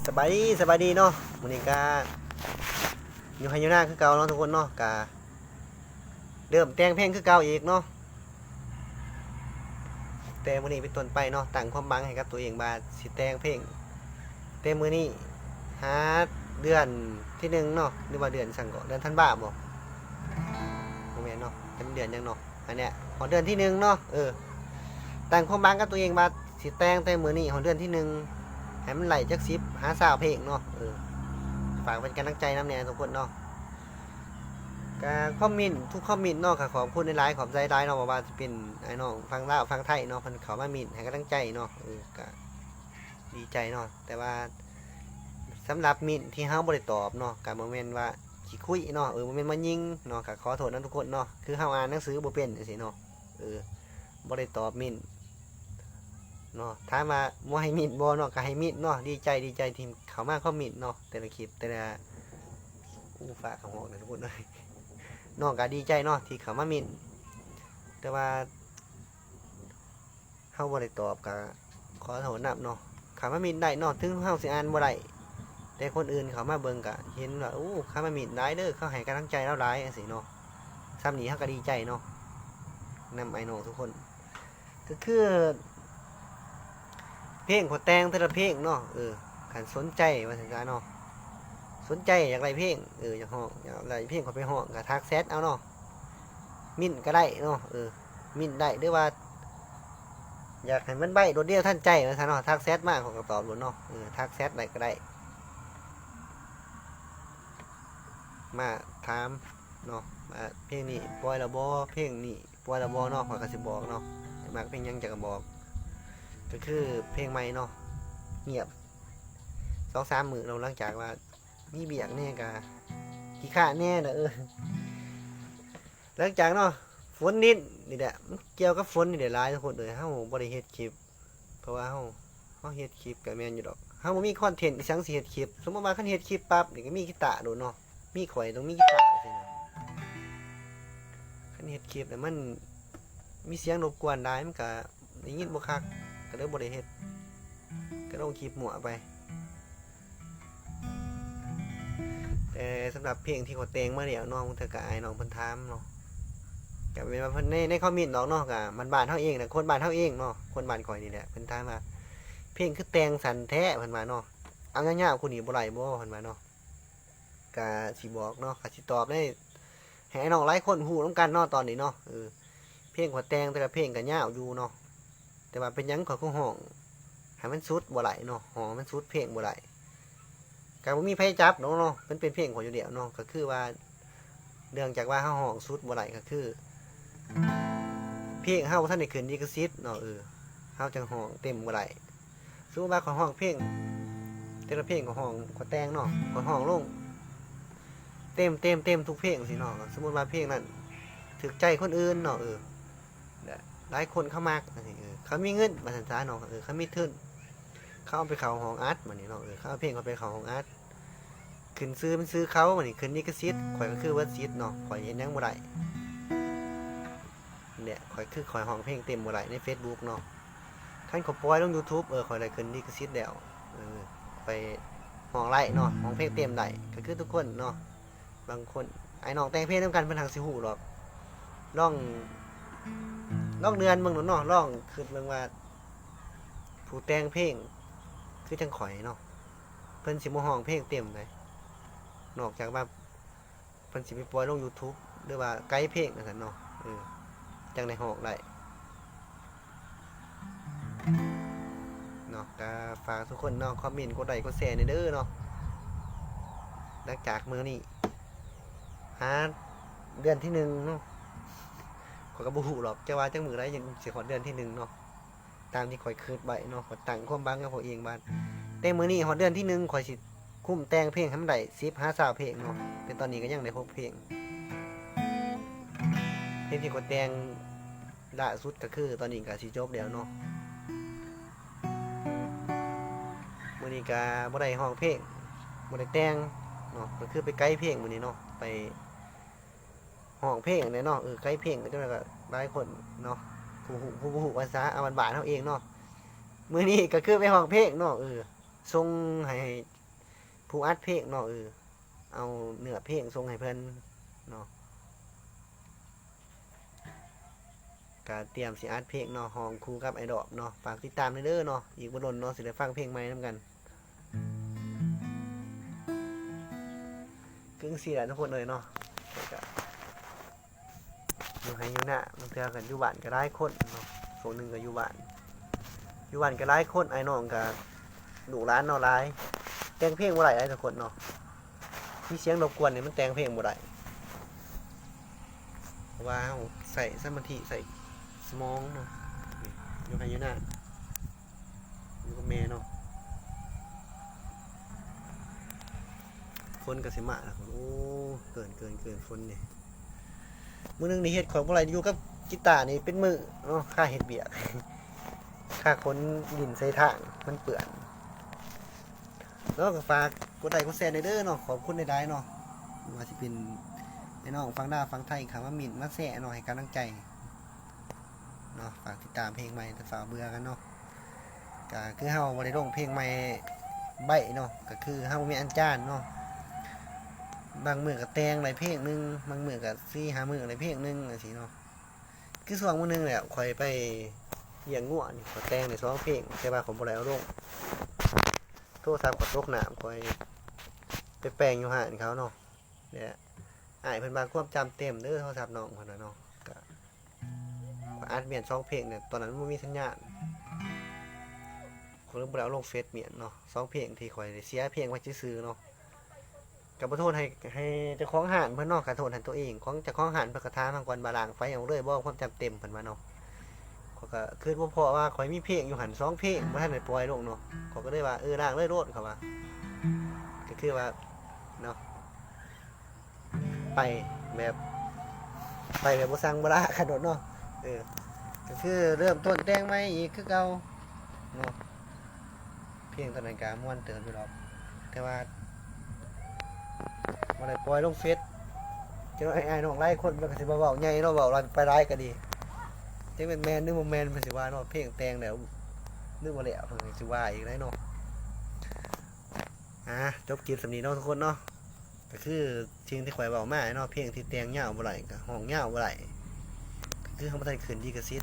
ສະບາຍດີ ສະບາຍດີເນາະ. ມື້ນີ້ກະຢູ່ໄຮ່ຢູ່ນາຄືເກົ່າເນາະທຸກຄົນເນາະ, ກະເລີ່ມແຕ່ງເພງຄືເກົ່າອີກເນາະ. ແຕ່ມື້ນີ້ເປັນຕົ້ນໄປເນາະ, ຕັ້ງຄວາມຫວັງໃຫ້ກັບຕົວເອງວ່າຊິແຕ່ງເພງ ແຕ່ມື້ນີ້ຫາເດືອນທີໜຶ່ງເນາະ, ຫຼືວ່າເດືອນສັງເກາະ ເດືອນທັນວາບໍ? ບໍ່ແມ່ນເນາະ, ແຕ່ມັນເດືອນຫຍັງເນາະ? ອັນເນີ້ຍ ຮອດເດືອນທີໜຶ່ງເນາະ. ເອີ ຕັ້ງຄວາມຫວັງກັບຕົວເອງວ່າຊິແຕ່ງແຕ່ມື້ນີ້ຮອດເດືອນທີໜຶ່ງ ໃຫ້ມັນໄລ່ຈັກສິບຫາຊາວເພງເນາະ. ເອີ ຝາກເປັນກຳລັງໃຈນຳແດ່ທຸກຄົນເນາະ. ກະຄອມເມັນທຸກຄອມເມັນເນາະ ກະຂອບຄຸນຫຼາຍໆ ຂອບໃຈຫຼາຍເນາະ, ບໍ່ວ່າຊິເປັນອ້າຍນ້ອງຝັ່ງລາວຝັ່ງໄທເນາະ ເພິ່ນເຂົ້າມາເມັນໃຫ້ກຳລັງໃຈເນາະ. ເອີ ກະດີໃຈເນາະ, ແຕ່ວ່າສຳລັບເມັນທີ່ເຮົາບໍ່ໄດ້ຕອບເນາະ ກະບໍ່ແມ່ນວ່າຂີ້ຄຸຍເນາະ, ເອີ ບໍ່ແມ່ນມາຍິງເນາະ, ກະຂໍໂທດນຳທຸກຄົນເນາະ, ຄືເຮົາອ່ານໜັງສືບໍ່ເປັນຈັ່ງຊີ້ເນາະ. ເອີ ບໍ່ໄດ້ຕອບເມັນເນາະ. ຖາມວ່າບໍ່ໃຫ້ເມັນບໍ່ເນາະ? ກະໃຫ້ເມັນເນາະ, ດີໃຈ ດີໃຈທີ່ເຂົ້າມາຄອມເມັນເນາະ, ແຕ່ລະຄລິບ ແຕ່ລະ ອູ້ ຟ້າກະຮ້ອງນະທຸກຄົນເອີຍ. ນ້ອງກະດີໃຈເນາະທີ່ເຂົ້າມາເມັນ, ແຕ່ວ່າເຮົາບໍ່ໄດ້ຕອບກະຂໍໂທດນຳເນາະ. ເຂົ້າມາເມັນໄດ້ເນາະ, ເຖິງເຮົາຊິອ່ານບໍ່ໄດ້ ແຕ່ຄົນອື່ນເຂົ້າມາເບິ່ງກະເຫັນວ່າ ໂອ້ ເຂົ້າມາເມັນຫຼາຍເດີ, ເຂົາໃຫ້ກຳລັງໃຈລາວຫຼາຍຈັ່ງຊີ້ເນາະ. ສ່ຳນີ້ເຮົາກະດີໃຈເນາະ ນຳອ້າຍນ້ອງທຸກຄົນ. ກະຄືເພງຂ້ອຍແຕ່ງແຕ່ລະເພງເນາະ, ເອີ ຄັນສົນໃຈວ່າຊັ້ນຊະເນາະ, ສົນໃຈຢາກໄດ້ເພງ ເອີ ຢາກຮ້ອງ ຢາກໄດ້ເພງຂ້ອຍໄປຮ້ອງ ກະທັກແຊັດເອົາເນາະ, ເມັນກະໄດ້ເນາະ. ເອີ ເມັນໄດ້ ຫຼືວ່າຢາກໃຫ້ມັນໄວ ລວດເລວທັນໃຈວ່າຊັ້ນເນາະ, ທັກແຊັດມາຂ້ອຍກະຕອບໂລດເນາະ. ເອີ ທັກແຊັດໄດ້ກະໄດ້ ມາຖາມເນາະ ວ່າເພງນີ້ປ່ອຍແລ້ວບໍ່ ເພງນີ້ປ່ອຍແລ້ວບໍ່ເນາະ, ຂ້ອຍກະຊິບອກເນາະ, ຢາກມັກເພງຫຍັງຈະກະບອກ. ກະຄືເພງໃໝ່ເນາະ ງຽບສອງສາມມື້ເນາະ, ຫຼັງຈາກວ່າມີວຽກແດ່ກະຂີ້ຄ້ານແດ່ນະ. ເອີ ຫຼັງຈາກເນາະ ຝົນນິດນີ້ແຫຼະ, ມັນກ່ຽວກັບຝົນນີ້ແຫຼະຫຼາຍທຸກຄົນເອີຍ, ເຮົາບໍ່ໄດ້ເຮັດຄລິບ ເພາະວ່າເຮົາ ເຮົາເຮັດຄລິບກະແມ່ນຢູ່ດອກ, ເຮົາບໍ່ມີຄອນເທັນອີ່ຫຍັງຊິເຮັດຄລິບ. ສົມມຸດວ່າຄັນເຮັດຄລິບປັບນີ້ກະມີກີຕາໂລດເນາະ, ມີຂ້ອຍຕ້ອງມີກີຕາຊີ້ນະ. ຄັນເຮັດຄລິບແລ້ວມັນມີສຽງລົບກວນຫຼາຍ ມັນກະໄດ້ຍິນບໍ່ຄັກ, ກະເລີຍບໍ່ໄດ້ເຮັດ, ກະລົງຄລິບມົ້ວໄປ. ແຕ່ສຳລັບເພງທີ່ຂ້ອຍແຕ່ງມາແລ້ວເນາະ, ບາງເທື່ອກະອ້າຍນ້ອງເພິ່ນຖາມເນາະ, ກະແມ່ນວ່າເພິ່ນໃນ ໃນຄອມເມັນດອກເນາະ, ກະບ້ານໆເຮົາເອງນະ, ຄົນບ້ານເຮົາເອງເນາະ, ຄົນບ້ານຂ້ອຍນີ້ແຫຼະ. ເພິ່ນຖາມວ່າ ເພງຄືແຕ່ງສັ້ນແທ້ ເພິ່ນວ່າເນາະ, ເອົາຍາວໆກວ່ານີ້ບໍ່ໄດ້ບໍ່ ເພິ່ນວ່າເນາະ. ກະຊິບອກເນາະ ກະຊິຕອບໃນ ໃຫ້ອ້າຍນ້ອງຫຼາຍຄົນຮູ້ນຳກັນເນາະຕອນນີ້ເນາະ. ເອີ ເພງຂ້ອຍແຕ່ງແຕ່ລະເພງກະຍາວຢູ່ເນາະ, ແຕ່ວ່າເປັນຫຍັງຂ້ອຍຄືຮ້ອງໃຫ້ມັນສຸດບໍ່ໄດ້ເນາະ, ຮ້ອງໃຫ້ມັນສຸດເພງບໍ່ໄດ້ ກະບໍ່ມີໃຜຈັບດອກເນາະ, ມັນເປັນເພງຂ້ອຍຢູ່ແລ້ວເນາະ. ກະຄືວ່າເນື່ອງຈາກວ່າເຮົາຮ້ອງສຸດບໍ່ໄດ້ ກະຄືເພງເຮົາບໍ່ທັນໄດ້ຂຶ້ນລິຂະສິດເນາະ, ເອີ ເຮົາຈັ່ງຮ້ອງເຕັມບໍ່ໄດ້. ສົມມຸດວ່າຂ້ອຍຮ້ອງເພງ ແຕ່ລະເພງຂ້ອຍຮ້ອງ ຂ້ອຍແຕ່ງເນາະ, ຂ້ອຍຮ້ອງລົງເຕັມ ເຕັມ ເຕັມທຸກເພງຊີ້ເນາະ, ສົມມຸດວ່າເພງນັ້ນຖືກໃຈຄົນອື່ນເນາະ, ເອີ ຫຼາຍຄົນເຂົາມັກຈັ່ງຊີ້ ເອີ ເຂົາມີເງິນວ່າຊັ້ນຊະເນາະ, ເອີ ເຂົາມີທຶນ ເຂົາເອົາໄປເຂົ້າຫ້ອງອັດບາດນີ້ເນາະ, ເອີ ເຂົາເອົາເພງຂ້ອຍໄປເຂົ້າຫ້ອງອັດ ຂຶ້ນຊື່ມັນຊື່ເຂົາບາດນີ້, ຂຶ້ນລິຂະສິດ ຂ້ອຍກະຄືເບິດສິດເນາະ, ຂ້ອຍເຮັດຫຍັງບໍ່ໄດ້. ແຫຼະ ຂ້ອຍຄືຂ້ອຍຮ້ອງເພງເຕັມບໍ່ໄດ້ໃນເຟສບຸກເນາະ, ຄັນຂ້ອຍປ່ອຍລົງຢູທູບ ເອີ ຂ້ອຍໄດ້ຂຶ້ນລິຂະສິດແລ້ວ, ເອີ ຂ້ອຍຮ້ອງໄດ້ເນາະ, ຮ້ອງເພງເຕັມໄດ້ ກະຄືທຸກຄົນເນາະ. ບາງຄົນ ອ້າຍນ້ອງແຕ່ງເພງນຳກັນ ເພິ່ນຫາກຊິຮູ້ດອກ, ລອງ ລອງເລື່ອນເບິ່ງໂລດເນາະ, ລອງຄຶດເບິ່ງວ່າຜູ້ແຕ່ງເພງຄືຈັ່ງຂ້ອຍເນາະ ເພິ່ນຊິບໍ່ຮ້ອງເພງເຕັມໃດ, ນອກຈາກວ່າ ເພິ່ນຊິໄປປ່ອຍລົງຢູທູບ ຫຼືວ່າໄກເພງວ່າຊັ້ນເນາະ, ເອີ ຈັ່ງໄດ້ຮ້ອງໄດ້ເນາະ. ກະຝາກທຸກຄົນເນາະ ຄອມເມັນ ກົດໄລ້ ກົດແຊແດ່ເດີເນາະ. ຫຼັງຈາກມື້ນີ້ຫາເດືອນທີໜຶ່ງເນາະ, ຂ້ອຍກະບໍ່ຮູ້ດອກ ຈະວ່າຈັກມື້ໃດຈັ່ງຊິຮອດເດືອນທີໜຶ່ງເນາະ. ຕາມທີ່ຂ້ອຍຄຶດໄວ້ເນາະ, ຂ້ອຍຕັ້ງຄວາມຫວັງກັບພວກເອງວ່າ ແຕ່ມື້ນີ້ຮອດເດືອນທີໜຶ່ງ ຂ້ອຍຊິຄຸມແຕ່ງເພງໃຫ້ມັນໄດ້ສິບຫາຊາວເພງເນາະ, ແຕ່ຕອນນີ້ກະຍັງໄດ້ຫົກເພງ. ເພງທີ່ຂ້ອຍແຕ່ງລ່າສຸດກະຄື ຕອນນີ້ກະຊິຈົບແລ້ວເນາະ. ມື້ນີ້ກະບໍ່ໄດ້ຮ້ອງເພງ ບໍ່ໄດ້ແຕ່ງເນາະ, ກະຄືໄປໄກເພງມື້ນີ້ເນາະ, ໄປ ຮ້ອງເພງແຫຼະເນາະ, ເອີ ໄກເພງ ກະຈັ່ງໃດກະຫຼາຍຄົນເນາະ ຜູ້ຮູ້ຜູ້ບໍ່ຮູ້ວ່າຊະ ເອົາບ້ານໆເຮົາເອງເນາະ. ມື້ນີ້ກະຄືໄປຮ້ອງເພງເນາະ, ເອີ ສົ່ງໃຫ້ຜູ້ອັດເພງເນາະ ເອີ ເອົາເນື້ອເພງສົ່ງໃຫ້ເພິ່ນເນາະ ກະຕຽມຊິອັດເພງເນາະ ຮ້ອງຄູ່ກັບອ້າຍດອບເນາະ. ຝາກຕິດຕາມແດ່ເດີເນາະ ອີກບໍ່ດົນເນາະ ຊິໄດ້ຟັງເພງໃໝ່ນຳກັນ. ຄືຈັ່ງຊີ້ແຫຼະທຸກຄົນເອີຍເນາະ ກະ ຢູ່ໄຮ່ຢູ່ນາ ບາງເທື່ອກໍຢູ່ບ້ານກໍຫຼາຍຄົນເນາະ ຊ່ວງໜຶ່ງກໍຢູ່ບ້ານ ຢູ່ບ້ານກໍຫຼາຍຄົນ ອ້າຍນ້ອງກໍລູກຫຼານເນາະຫຼາຍ ແຕ່ງເພງບໍ່ໄດ້ຫຼາຍທຸກຄົນເນາະ ມີສຽງລົບກວນນີ້ມັນແຕ່ງເພງບໍ່ໄດ້ ເພາະວ່າເຮົາໃຊ້ສະມາທິ ໃຊ້ສະໝອງເນາະ ຢູ່ໄຮ່ຢູ່ນາ ຢູ່ກັບແມ່ເນາະ ຝົນກໍຊິມາແລ້ວ ໂອ້ ເກີນ ເກີນ ເກີນ ຝົນນີ້ ມື້ໜຶ່ງນີ້ເຮັດຂອງບໍ່ໄດ້ ຢູ່ກັບກີຕານີ້ເປັນມື້ເນາະ ຄາເຮັດວຽກ ຄາຂົນດິນໃສ່ທາງ ມັນເປື້ອນເນາະ. ກໍຝາກກົດໄລ້ກົດແຊແດ່ເດີເນາະ ຂອບຄຸນຫຼາຍໆເນາະ ບໍ່ວ່າຊິເປັນອ້າຍນ້ອງຝັ່ງລາວຝັ່ງໄທ ເຂົ້າມາເມັ້ນມາແຊເນາະ ໃຫ້ກຳລັງໃຈ ເນາະ ຝາກຕິດຕາມເພງໃໝ່ ແຕ່ຟ້າວເບື່ອກັນເນາະ ກະຄືເຮົາບໍ່ໄດ້ລົງເພງໃໝ່ໄວ້ເນາະ ກະຄືເຮົາບໍ່ມີອັນຈານເນາະ ບາງມື້ກະແຕ່ງໄດ້ເພງໜຶ່ງ ບາງມື້ກະສີ່ຫ້າມື້ໄດ້ເພງໜຶ່ງຈັ່ງຊີ້ເນາະ. ຄືຊ່ວງມື້ໜຶ່ງແຫຼະ ຂ້ອຍໄປລ້ຽງງົວນີ້ ຂ້ອຍແຕ່ງໄດ້ສອງເພງ ແຕ່ວ່າຂ້ອຍບໍ່ໄດ້ເອົາລົງ ໂທລະສັບຂ້ອຍຕົກນ້ຳ ຂ້ອຍໄປແປງຢູ່ຮ້ານເຂົາເນາະ ແລະ ອ້າຍເພິ່ນວ່າຄວາມຈຳເຕັມເດີ ໂທລະສັບນ້ອງເພິ່ນວ່າເນາະ ກະອັດມ້ຽນສອງເພງນີ້ ຕອນນັ້ນມັນບໍ່ມີສັນຍານ ຂ້ອຍເລີຍບໍ່ໄດ້ເອົາລົງເຟສມ້ຽນເນາະ ສອງເພງທີ່ຂ້ອຍໄດ້ເສຍເພງໄວ້ຊື່ໆເນາະ ກະບໍ່ໂທດໃຫ້ ໃຫ້ເຈົ້າຂອງຮ້ານເພິ່ນເນາະ ກະໂທດໃຫ້ຕົວເອງ ຂອງເຈົ້າຂອງຮ້ານເພິ່ນກະຖາມເຮົາກ່ອນວ່າລ້າງໄຟອອກເລີຍບໍ່ ຄວາມຈຳເຕັມເພິ່ນວ່າເນາະ ຂ້ອຍກະຄຶດບໍ່ພໍວ່າຂ້ອຍມີເພງຢູ່ຫັ້ນສອງເພງ ບໍ່ທັນໄດ້ປ່ອຍລົງເນາະ ຂ້ອຍກະເລີຍວ່າ ເອີ ລ້າງເລີຍໂລດ ເຂົາວ່າ ກະຄືວ່າເນາະ ໄປແບບ ໄປແບບບໍ່ສັ່ງບໍ່ລາຂະໂດດເນາະ ເອີ ກະຄືເລີ່ມຕົ້ນແຕ່ງໃໝ່ອີກຄືເກົ່າເນາະ. ເພງຕອນນັ້ນກະມ່ວນເຕີບຢູ່ດອກ ແຕ່ວ່າບໍ່ໄດ້ປ່ອຍລົງເຟສ ຈັກໜ້ອຍອ້າຍນ້ອງຫຼາຍຄົນເພິ່ນກະຊິມາເວົ້າໃຫຍ່ເນາະ ເວົ້າຫຼາຍໄປຫຼາຍກະດີ ຈັກແມ່ນແມ່ນຫຼືບໍ່ແມ່ນ ເພິ່ນຊິວ່າເນາະ ເພງແຕ່ງແລ້ວຫຼືບໍ່ແລ້ວ ເພິ່ນກະຊິວ່າອີກໄດ໋ເນາະ. ອ່າ ຈົບຄລິບສ່ຳນີ້ເນາະທຸກຄົນເນາະ ກະຄືສິ່ງທີ່ຂ້ອຍເວົ້າມາເນາະ ເພງທີ່ແຕ່ງຍາວບໍ່ໄດ້ ກະຮ້ອງຍາວບໍ່ໄດ້ ກະຄືເຮົາບໍ່ທັນຂຶ້ນລິຂະສິດ